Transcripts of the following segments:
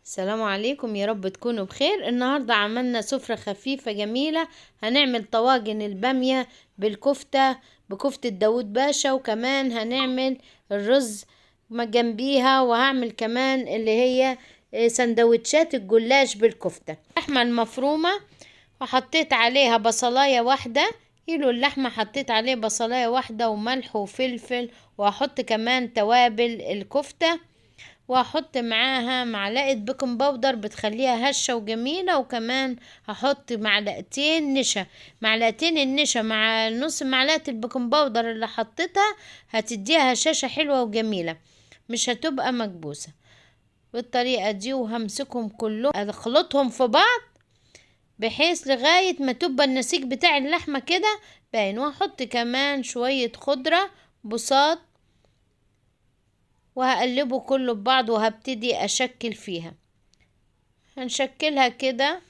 السلام عليكم، يا رب تكونوا بخير. النهاردة عملنا سفرة خفيفة جميلة، هنعمل طواجن البامية بالكفتة، بكفتة داوود باشا، وكمان هنعمل الرز ما جنبيها، وهعمل كمان اللي هي سندوتشات الجلاش بالكفتة. اللحمة المفرومة وحطيت عليها بصلاية واحدة، كيلو اللحمة حطيت عليه بصلاية واحدة وملح وفلفل، وهحط كمان توابل الكفتة، وهحط معاها معلقة baking powder بتخليها هشة وجميلة، وكمان هحط معلقتين نشا، معلقتين النشا مع نص معلقة ال baking powder اللي حطيتها هتديها هشاشة حلوة وجميلة، مش هتبقى مكبوسة بالطريقة دي. وهمسكهم كلهم اخلطهم في بعض بحيث لغاية ما تبقى النسيج بتاع اللحمة كده باين. وهحط كمان شوية خضرة بساط وهقلبه كله ببعض، وهبتدي اشكل فيها. هنشكلها كده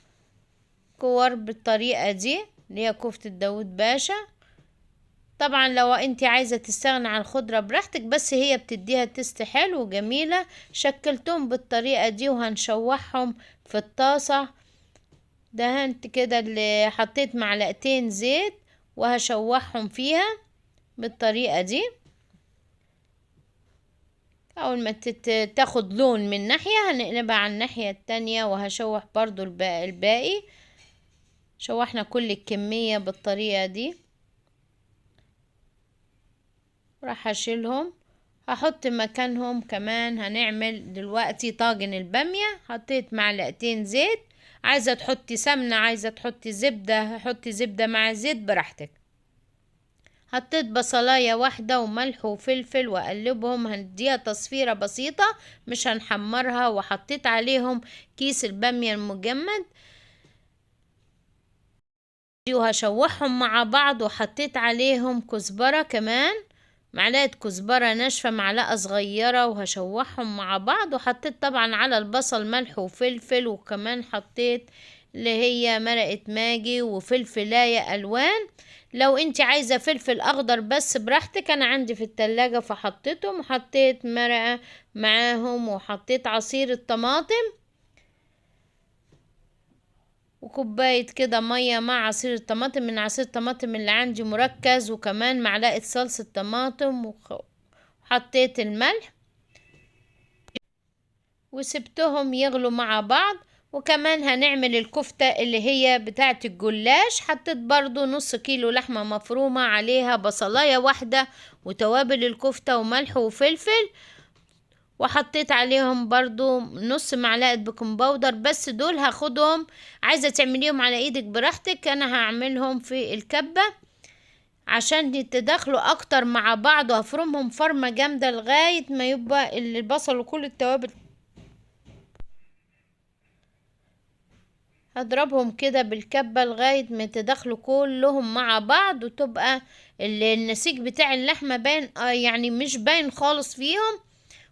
كور بالطريقة دي اللي هي كفتة داوود باشا. طبعا لو انت عايزة تستغني عن الخضرة براحتك، بس هي بتديها تست حلو وجميلة. شكلتهم بالطريقة دي وهنشوحهم في الطاسة. دهنت كده اللي حطيت معلقتين زيت وهشوحهم فيها بالطريقة دي. اول ما تاخد لون من ناحية هنقلبها على الناحية التانية، وهشوح برضو الباقي. شوحنا كل الكمية بالطريقة دي. راح اشيلهم هحط مكانهم كمان. هنعمل دلوقتي طاجن البامية. حطيت معلقتين زيت، عايزة تحطي سمنة، عايزة تحطي زبدة، حطي زبدة مع زيت براحتك. حطيت بصلاية واحدة وملح وفلفل وأقلبهم، هنديها تصفيرة بسيطة مش هنحمرها. وحطيت عليهم كيس البامية المجمد وهشوحهم مع بعض. وحطيت عليهم كزبرة كمان، معلقة كزبرة ناشفة معلقة صغيرة، وهشوحهم مع بعض. وحطيت طبعا على البصل ملح وفلفل، وكمان حطيت اللي هي مرقة ماجي وفلفلاية ألوان. لو انت عايزة فلفل اخضر بس براحتك، انا عندي في التلاجة فحطيتهم. وحطيت مرقة معاهم، وحطيت عصير الطماطم وكوباية كده مية مع عصير الطماطم من عصير الطماطم اللي عندي مركز، وكمان معلقة صلصة طماطم، وحطيت الملح وسبتهم يغلوا مع بعض. وكمان هنعمل الكفتة اللي هي بتاعة الجلاش. حطيت برضو نص كيلو لحمة مفرومة عليها بصلاية واحدة وتوابل الكفتة وملح وفلفل، وحطيت عليهم برضو نص معلقة baking powder. بس دول هاخدهم، عايزة تعمليهم على ايدك براحتك، انا هعملهم في الكبة عشان يتداخلوا اكتر مع بعض، وهفرمهم فرمة جامدة لغاية ما يبقى البصل وكل التوابل. هضربهم كده بالكبة لغاية ما يتداخلوا كلهم مع بعض، وتبقى النسيج بتاع اللحمة باين، يعني مش باين خالص فيهم،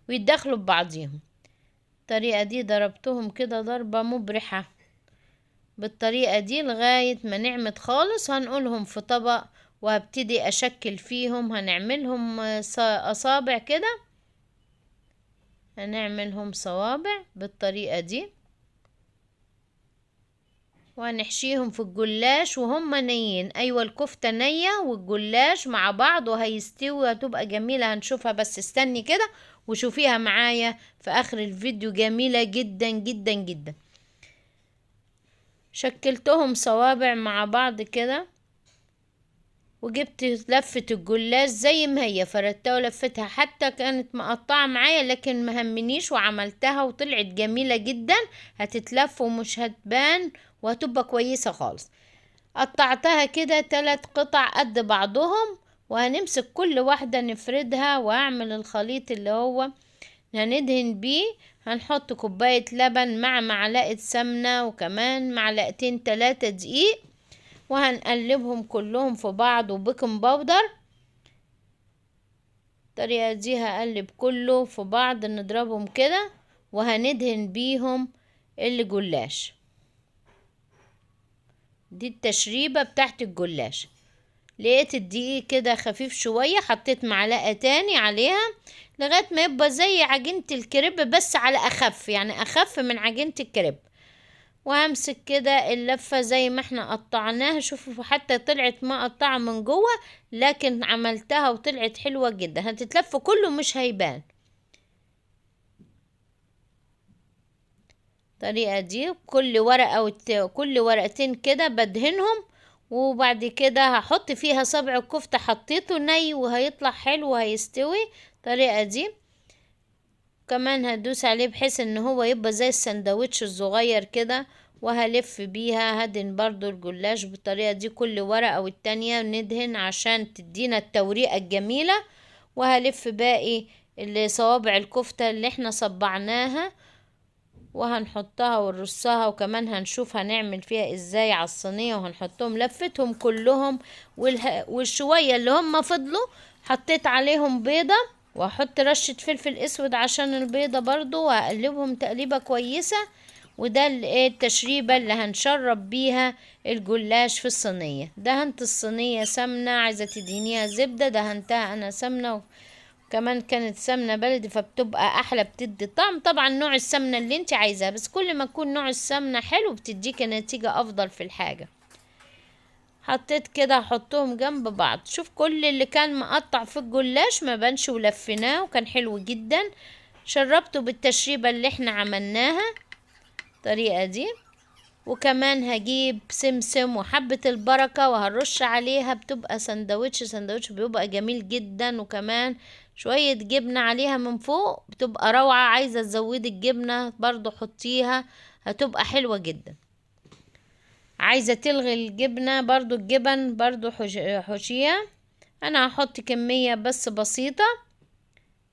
ويتداخلوا ببعضيهم. الطريقة دي ضربتهم كده ضربة مبرحة بالطريقة دي لغاية ما نعمت خالص. هنقولهم في طبق وهبتدي اشكل فيهم. هنعملهم اصابع كده، هنعملهم صوابع بالطريقة دي، وهنحشيهم في الجلاش وهم نيين. ايوه الكفتة نية والجلاش مع بعض وهيستوي وهتبقى جميلة، هنشوفها بس استني كده وشوفيها معايا في اخر الفيديو، جميلة جدا جدا جدا. شكلتهم صوابع مع بعض كده، وجبت لفة الجلاش زي ما هي فردتها ولفتها، حتى كانت مقطعة معايا لكن ما همنيش وعملتها وطلعت جميلة جدا، هتتلف ومش هتبان وهتبقى كويسة خالص. قطعتها كده 3 قطع قد بعضهم، وهنمسك كل واحدة نفردها، واعمل الخليط اللي هو هندهن بيه. هنحط كوباية لبن مع معلقة سمنة وكمان معلقتين 3 دقيق، وهنقلبهم كلهم في بعض، و baking powder. الطريقة دي هقلب كله في بعض، نضربهم كده، وهندهن بيهم الجلاش. دي التشريبة بتاعت الجلاش. لقيت الدقيق كده خفيف شوية، حطيت معلقة تاني عليها لغاية ما يبقى زي عجينة الكريب بس على اخف، يعني اخف من عجينة الكريب. وهمسك كده اللفة زي ما احنا قطعناها، شوفوا حتى طلعت ما قطعة من جوه، لكن عملتها وطلعت حلوة جدا. هتتلف كله مش هيبان. الطريقة دي كل ورقة كل ورقتين كده بدهنهم، وبعد كده هحط فيها صبع الكفتة، حطيته ني وهيطلع حلو وهيستوي الطريقة دي. كمان هدوس عليه بحيث ان هو يبقى زي السندوتش الصغير كده، وهلف بيها. هدهن برضو الجلاش بالطريقة دي، كل ورقة والتانية ندهن عشان تدينا التوريقة الجميلة. وهلف باقي صوابع الكفتة اللي احنا صبعناها، وهنحطها ونرصها، وكمان هنشوف هنعمل فيها ازاي على الصينية، وهنحطهم لفتهم كلهم. والشوية اللي هم فضلوا حطيت عليهم بيضة، وهحط رشة فلفل اسود عشان البيضة برضو، وهقلبهم تقليبة كويسة. وده التشريبة اللي هنشرب بيها الجلاش في الصينية. دهنت الصينية سمنة، عايزة تدهنيها زبدة، دهنتها انا سمنة، وكمان كانت سمنة بلدي فبتبقى احلى، بتدي طعم. طبعا نوع السمنة اللي انت عايزاها، بس كل ما يكون نوع السمنة حلو بتديك نتيجة افضل في الحاجة. حطيت كده، هحطهم جنب بعض. شوف كل اللي كان مقطع في الجلاش ما بانش، ولفيناه وكان حلو جدا. شربته بالتشريبة اللي احنا عملناها الطريقة دي. وكمان هجيب سمسم وحبة البركة وهرش عليها، بتبقى سندوتش بيبقى جميل جدا. وكمان شوية جبنة عليها من فوق بتبقى روعة. عايزة تزودي الجبنة برضو حطيها، هتبقى حلوة جدا. عايزة تلغي الجبنة برضو، الجبن برضو حشيها. انا هحط كمية بس بسيطة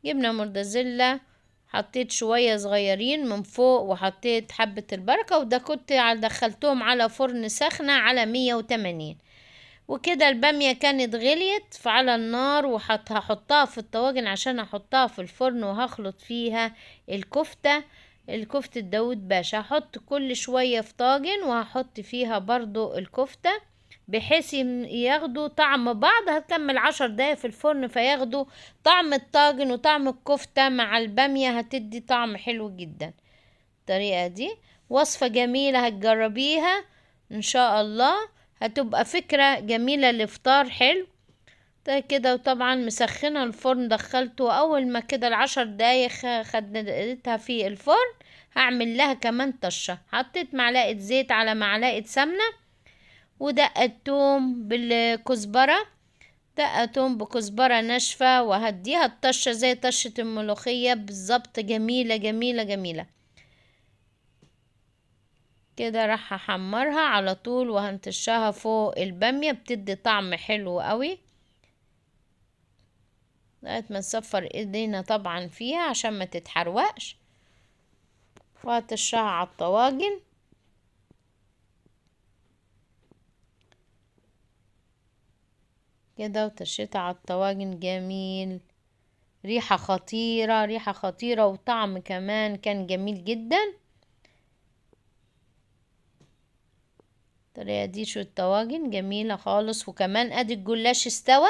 جبنة موتزاريلا، حطيت شوية صغيرين من فوق، وحطيت حبة البركة. وده كنت دخلتهم على فرن سخنة على 180. وكده البامية كانت غليت فعلى النار، وهحطها في الطواجن عشان احطها في الفرن، وهخلط فيها الكفتة، الكفتة داود باشا. هحط كل شوية في طاجن، وهحط فيها برضو الكفتة بحيث ياخدوا طعم بعض. هتكمل 10 دقايق في الفرن فياخدوا طعم الطاجن وطعم الكفتة مع البامية، هتدي طعم حلو جدا. الطريقة دي وصفة جميلة هتجربيها ان شاء الله، هتبقى فكرة جميلة لفطار حلو ده كده. وطبعا مسخنة الفرن، دخلته اول ما كده 10 دقايق خدتها في الفرن. هعمل لها كمان طشة، حطيت معلقة زيت على معلقة سمنة، ودقة توم بالكزبرة، دقة توم بكزبرة ناشفة، وهديها الطشة زي طشة الملوخية بالظبط. جميلة جميلة جميلة كده. راح احمرها على طول وهنتشها فوق البامية، بتدي طعم حلو قوي. لغاية ما نصفر ايدينا طبعا فيها عشان ما تتحروقش. وهتشها على الطواجن. كده وتشيتها على الطواجن، جميل، ريحة خطيرة، ريحة خطيرة، وطعم كمان كان جميل جدا. الطريقة دي شو الطواجن جميلة خالص. وكمان ادي الجلاش استوى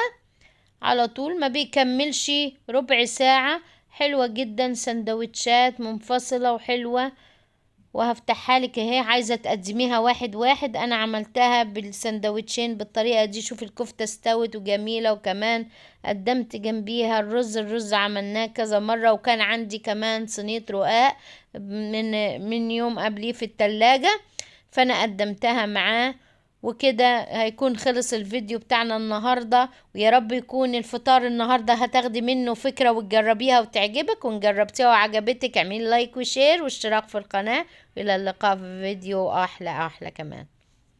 على طول، ما بيكملش ربع ساعة. حلوة جدا، سندوتشات منفصلة وحلوة. وهفتحها لك اهي، عايزة تقدميها واحد واحد. انا عملتها بالسندوتشين بالطريقة دي. شوف الكفتة استوت وجميلة، وكمان قدمت جنبيها الرز. الرز عملناه كذا مرة، وكان عندي كمان صينية رقاق من يوم قبليه في التلاجة، فانا قدمتها معاه. وكده هيكون خلص الفيديو بتاعنا النهاردة، ويا رب يكون الفطار النهاردة هتاخدي منه فكرة وتجربيها وتعجبك. وان جربتيها وعجبتك اعملي like و share واشتراك في القناة. والى اللقاء في فيديو احلى احلى كمان.